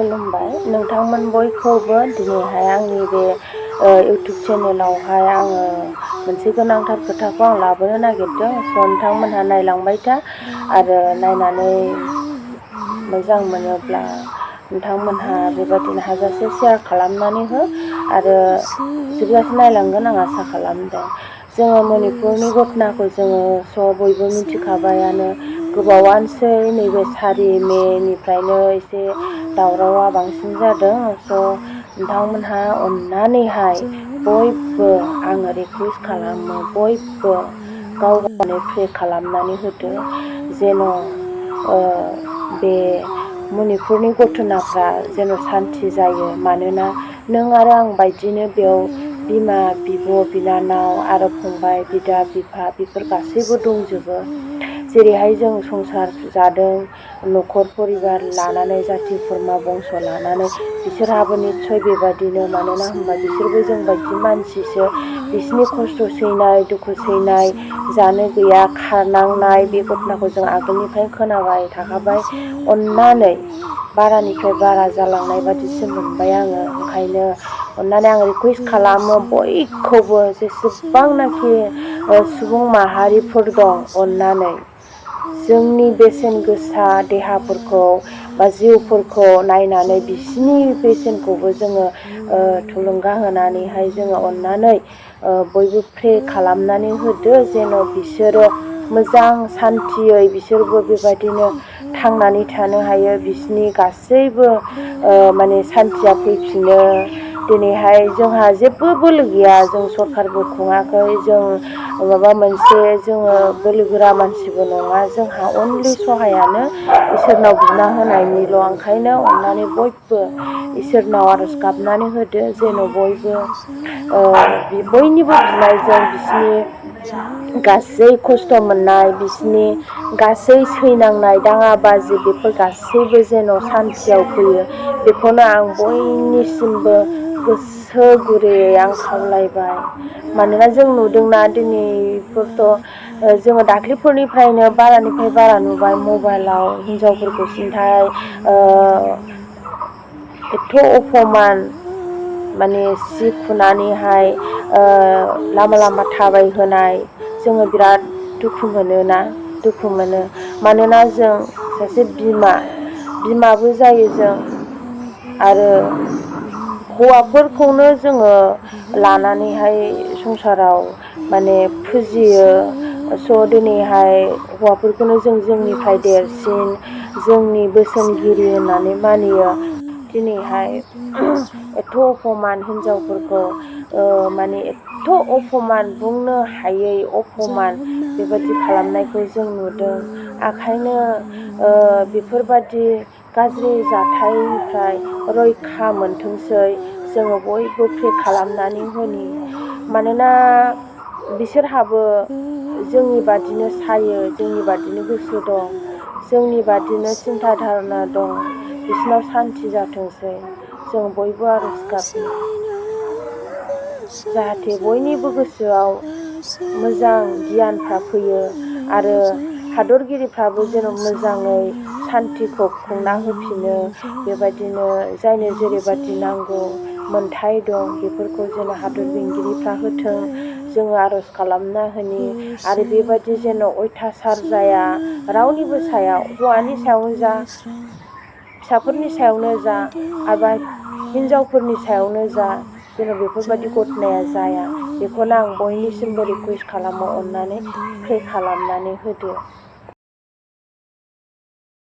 खुलुमबाय नोंथांमोन बयखौबो दिनैहाय आंनि बे इउटुब चेनेलावहाय आङो मोनसे गोनांथार खोथाखौ आं लाबोनो नागिरदों। नोंथांमोनहा नायलांबाय था आरो नायनानै मोजां मोनोब्ला नोंथांमोनहा बेबादिनो हाजासे शेयार खालामनानै हो आरो जोबजासे नायलांगोन आं आसा खालामदों। जोङो मणिपुरनि घटनाखौ जोङो बयबो मिथिखाबायानो, गोबावानोसै नैबे 4 मेनिफ्रायनो एसे दावरावा बांसिन जादों। नोंथांमोनहा अननानैहाय बयबो आङो रिकुवेस्ट खालामो, बयबो गाव गावनो प्रे खालामनानै होदो जेन' बे मणिपुरनि घटनाफ्रा जेन' सान्ति जायो। मानोना नों आरो आं बायदिनो बेयाव बिमा बिब' बिनानाव आरो फंबाय बिदा बिफा बेफोर गासैबो दंजोबो। जेरैहाय जों संसार जादों न'खर परिबार लानानै जाथि खुरमा बंस' लानानै बिसोरहाबो निस्सय बेबादिनो। मानोना होनबा बिसोरबो जों बायदि मानसिसो। बिसोरनि खस्थ' सैनाय दुखु सैनाय जानो गैया खारनांनाय बे घटनाखौ जों आगोलनिफ्रायनो खोनाबाय थाखाबाय। अननानै बारानिफ्राय बारा जालांनाय बादिसो मोनबाय आङो। ओंखायनो अननानै आं रिकुवेस्ट खालामो बयखौबो, जेसेबांनाखि सुबुं माहारिफोर दं, अननानै जोंनि बेसेन गोसा देहाफोरखौ बा जिउफोरखौ नायनानै बिसिनि बेसेनखौबो जोङो थुलुंगा होनानैहाय जोङो अननानै बयबो प्रे खालामनानै होदो जेन' बिसोरो मोजां सान्थियै बिसोरबो बेबायदिनो थांनानै थानो हायो। बिसिनि गासैबो माने सान्थिया फैफिनो। दिनैहाय जोंहा जेबो बोलो गैया, जों सरखारबो खुङाखै, जों माबा मोनसे जोङो बोलोगोरा मानसिबो नङा। जोंहा अनलि सहायानो इसोरनाव बिना होनायनिल'। ओंखायनो अननानै बयबो इसोरनाव आरज गाबनानै होदो जेन' बयबो बयनिबो बिनायजों बिसिनि गासै खस्थ' मोननाय, बिसिनि गासै सैनांनाय दाङा बाजि बेफोर गासैबो जेन' सान्थियाव फैयो। बेखौनो आं बयनिसिमबो गोसो गुरैयै आं खावलायबाय। मानोना जों नुदोंना दिनैफोरथ' जोङो दाख्लिफोरनिफ्रायनो बारानिफ्राय बारा नुबाय मबाइलाव हिनजावफोरखौ सिन्थाय एथ' अपमान माने सि खुनानैहाय लामा लामा थाबायहोनाय जोङो बिराद दुखु मोनोना, दुखु मोनो। मानोना जों सासे बिमाबो जायो जों, आरो हौवाफोरखौनो जोङो लानानैहाय संसाराव माने फुजियो। दिनैहाय हौवाफोरखौनो जों जोंनिफ्राय देरसिन जोंनि बोसोनगिरि होननानै मानियो। दिनैहाय एथ' अपमान हिनजावफोरखौ माने एथ' अपमान बुंनो हायै अपमान बेबादि खालामनायखौ जों नुदों। ओंखायनो बेफोरबादि गाज्रि जाथायनिफ्राय रैखा मोनथोंसै जोङो बयबो प्रे खालामनानै होनि। मानोना बिसोरहाबो जोंनि बादिनो सायो, जोंनि बादिनो गोसो दं, जोंनि बादिनो सिन्था धारना दं। बिसोरनाव सान्ति जाथोंसै जों बयबो आरज गाबनि। जाहाथे बयनिबो गोसोआव मोजां गियानफ्रा फैयो आरो हादरगिरिफ्राबो जेन' मोजाङै सान्तिखौ खुंना होफिनो। बेबायदिनो जायनो जेरैबादि नांगौ मोनथाय दं बेफोरखौ जेन' हादर बेंगिरिफ्रा होथों जोङो आरज खालामना होनि। आरो बेबादि जेन' अयथासार जाया रावनिबो सायाव, हौवानि सायावनो जा, फिसाफोरनि सायावनो जा, आरो हिनजावफोरनि सायावनो जा, जेन' बेफोरबादि घटनाया जाया। बेखौनो आं बयनिसिमबो रिकुवेस्ट खालामो, अननानै प्रे खालामनानै होदो।